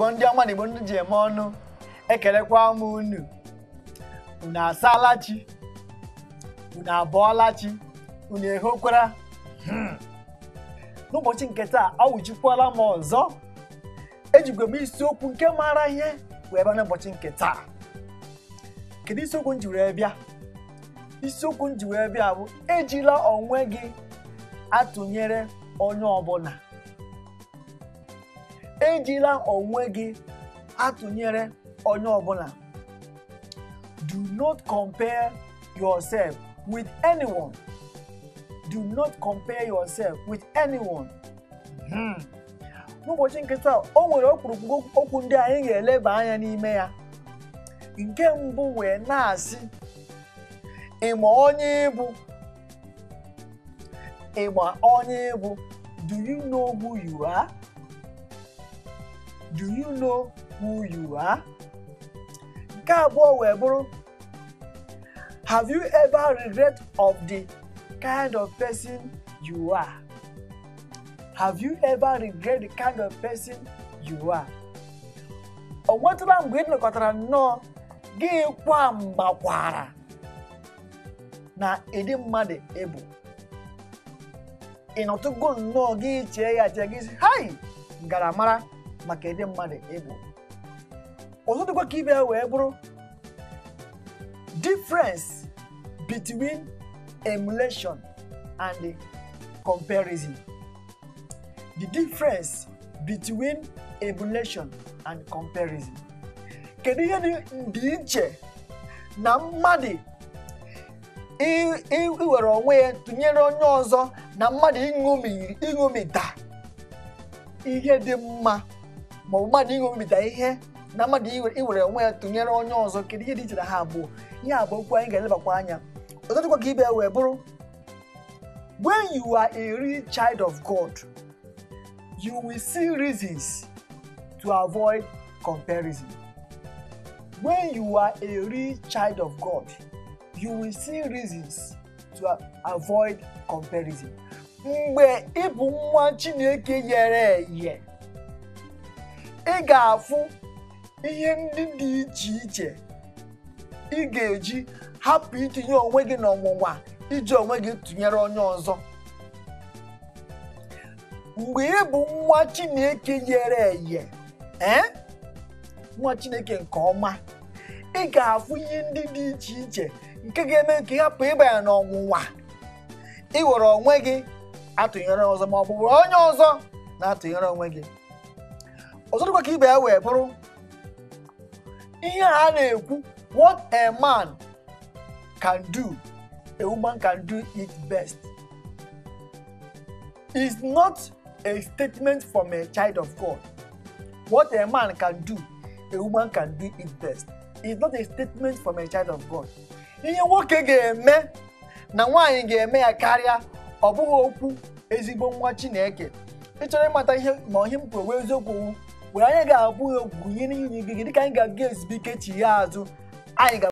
Igbo ndị ọma na Igbo ndị ji eme ọnụ, ekelekwa m unu. Unu asaala chi, unu abọọla chi, unu ehokwara. N'ụbọchị nke taa, awụchikwala m ọzọ. Ejikwa m isiokwu nke maara ihe wee bịa n'ụbọchị nke taa. Kedu isiokwu m ji wee bịa? Isiokwu m ji wee bịa bụ ejila onwe gị atụnyere onye ọbụla. Ejila onwe gị atụnyere onye ọbụla. Do not compare yourself with anyone. Do not compare yourself with anyone. N'ụbọchị nke taa, o nwere ọkpụrụkpụ okwu ndị anyị ga-eleba anya n'ime ya. Nke mbụ wee na-asị, ịma onye ịbụ? Ịma onye ịbụ? Do you know who you are? Do you know who you are? Nke abụọ wee bụrụ, have you ever regret of the kind of person you are? Have you ever regret the kind of person you are? O nwetụla mgbe ị nọkọtara nnọọ gị kwa mgbakwara na ịdị mmadụ ịbụ? Ị nọtụgo nnọọ gị chee ya chee gị sị, hai, ngaramara maka ịdị mmadụ ịbụ. Ọzọ dịkwa ka ibe ya wee bụrụ, difference between emulation and comparison. The difference between emulation and comparison. Kedu ihe dị iche na mmadụ iwere onwe ya tụnyere onye ọzọ na mmadụ ịṅomita ihe dị mma, ma ọ bụ mmadụ ịṅomita ihe na mmadụ iwere onwe ya tụnyere onye ọzọ? Kedu ihe dị iche na ha abụọ? Ihe abụọ okwu anyị ga-elebakwa anya. Ọzọ dịkwa ka ibe ya wee bụrụ, when you are a real child of God, you will see reasons to avoid comparison. When you are a real child of God, you will see reasons to avoid comparison. Mgbe ị bụ nwa Chineke yere eye, ị ga-afụ ihe ndị dị iche iche ị ga-eji hapụ itinye onwe gị n'ọnwụnwa iji onwe gị tụnyere onye ọzọ. Mgbe ị bụ nwa Chineke yere eye, nwa Chineke nke ọma, ị ga-afụ ihe ndị dị iche iche nke ga-eme ka ị hapụ ịbanye n'ọnwụnwa iwere onwe gị atụnyere ọzọ, ma ọ bụ were onye ọzọ na-atụnyere onwe gị. Ọzọ dịkwa ka ibe ya wee bụrụ, ihe a na-ekwu, what a man can do, a woman can do it best, is not a statement from a child of God. What a man can do, a woman can do it best, is not a statement from a child of God. Ihe nwoke ga-eme na nwaanyị ga-eme ya karịa, ọ bụghị okwu ezigbo nwa Chineke. Ị chọrọ ịmata ihe ma ihe m kwuru wee eziokwu, were anyị ga-abụ ya ogwu nye n'ihu gị, dịka anyị ga-aga ezumike chi ya azụ anyị ga